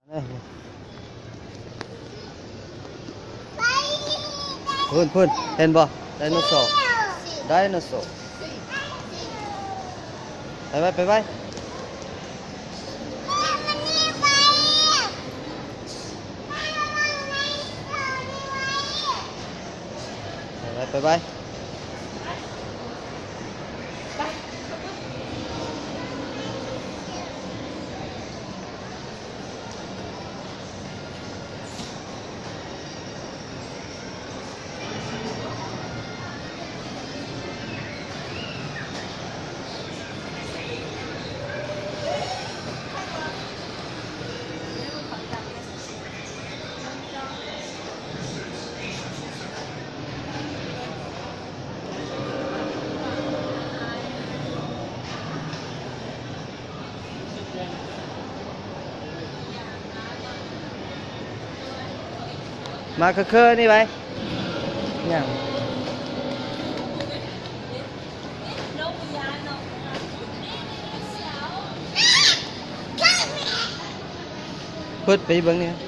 ພຸ້ນ ພຸ້ນ ເຫັນບໍ່? ໄດໂນເສົາ ໄດໂນເສົາ. ໄປໄວ ໄປໄວ ໄປໄວ ໄປໄວ. ມາເຄີໆນີ້ໄວ້ ຫຍັງ ເປີດໄປເບິ່ງນີ້.